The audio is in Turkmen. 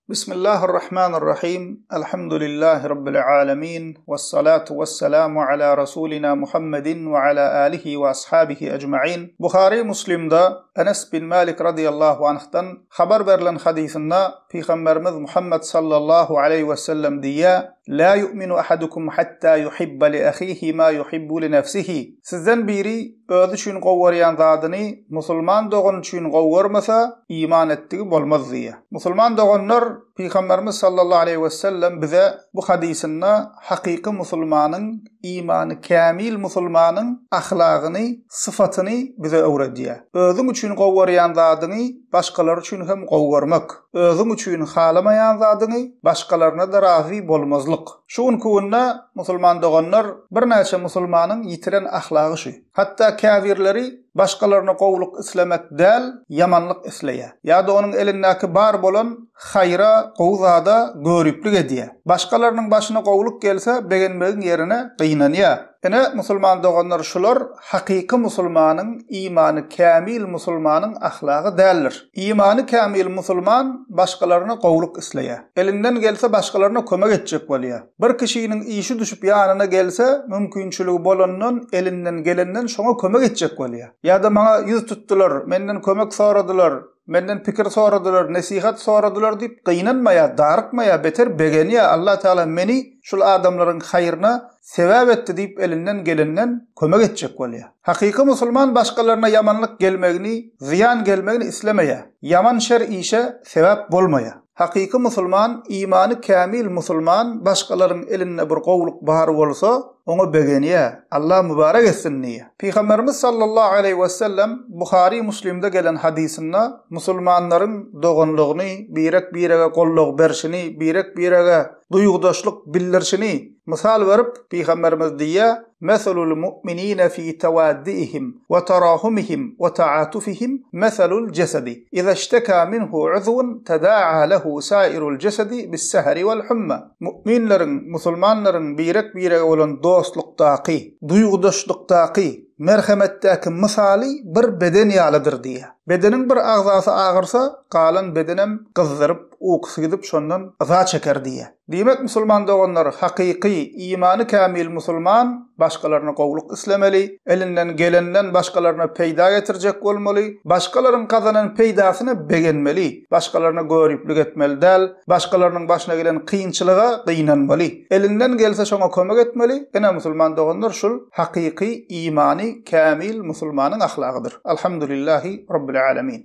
Bismillahir-Rahmanir-Rahim. Elhamdülillahi Rabbil alemin. Vessalatu vesselamu ala Rasulina Muhammedin ve ala alihi ve ashabihi ecmain. Buhary Muslimde Enes bin Malik radıyallahu anh'dan habar berlen hadysynda Pygamberimiz Muhammed sallallahu aleyhi ve sellem diýýär, La yu'minu ahadukum hatta yuhibba li ahihi ma yuhibbu li nefsihi. Sizden biri özi üçin gowy görýän zadyny musulman dogany üçin gowy görmese, iman etdigi bolmaz diýýär. Musulman doganlar, Pygamberimiz sallallahu aleýhi wesellem bize bu hadysynda hakyky musulmanyň, imany kämil musulmanyň ahlagyny, sypatyny bize öwredýär. Özüň üçin gowy görýän zadyňy başgalar üçin hem gowy görmek. Özüň üçin halamaýan zadyňy başgalaryna-da razy bolmazlyk. Şu günki günde musulman doganlar birnäçe musulmanyň ýitiren ahlagy şu. Hatda käbirleri başgalaryna gowulyk islemek däl, ýamanlyk isleýär. Ýa-da onuň elindäki bar bolan haýra, gowy zada göriplik edýär. Başgalarynyň başyna gowulyk gelse begenmegiň ýerine gynanýar. Ine, musulman doganlar şular hakyky musulmanyň, imany kämil musulmanyň ahlagy däldir. Imany kämil musulman başgalaryna gowulyk isleýär. Elinden gelse başgalaryna kömek etjek bolýar. Bir kişiniň işi düşüp ýanyna gelse, mümkinçiligi bolandan, elinden gelenden şoňa kömek etjek bolýar. Ýa-da maňa ýüz tutdular, menden kömek soradylar, menden pikir soradylar, nesihat soradylar diýip gynanmaýar, darykmaýar, beter begenýär, Allatagala meni şul adamlaryň haýryna sebäp etdi diýip elinden gelenden kömek etjek bolýar. Hakyky musulman başgalaryna ýamanlyk gelmegini, zyýan gelmegini islemeýär. Ýaman şer işe sebäp bolmaýar. Hakyky musulman, imany kämil musulman başgalaryň elinde bir gowulyk bar bolsa, oňa begenýär, Allah mübarek etsin diýýär. Pygamberimiz sallallahu aleýhi wesellem Buhary Muslimde gelen hadysynda musulmanlaryň doganlygyny, birek-birege goldaw berşini, birek-birege duýgudaşlyk bildirşini mysal berip, Pygamberimiz diýýär, Meselul mu'minine fi tewaddiihim we terahumihim we ta'atufihim meselul jesedi, iza işteka minhu uzwun teda'a lehu sairul jesedi bis-seheri wal humma. Mu'minleriň, musulmanlaryň birek-birege bolan dostlukdaky, duýgudaşlykdaky, merhemetdäki mysaly bir beden ýalydyr diýýär. Bedeniň bir agzasy agyrsa, galan bedenem gyzdyryp, ukusy gidip şondan yza çeker diýýär. Diýmek musulman doganlar hakyky imany kämil musulman başgalaryna gowluk islemeli, elinden gelenden başgalaryna peýda getirjek bolmaly, başgalaryň gazanan peýdasyna begenmeli, başgalaryna göriplik etmeli däl, başgalarynyň başyna gelen kynçylyga gynanmaly, elinden gelse şoňa kömek etmeli, ine musulman doganlar şul hakyky imany kämil musulmanyň ahlagydyr. Alhamdulillahi Rabbil Alemin.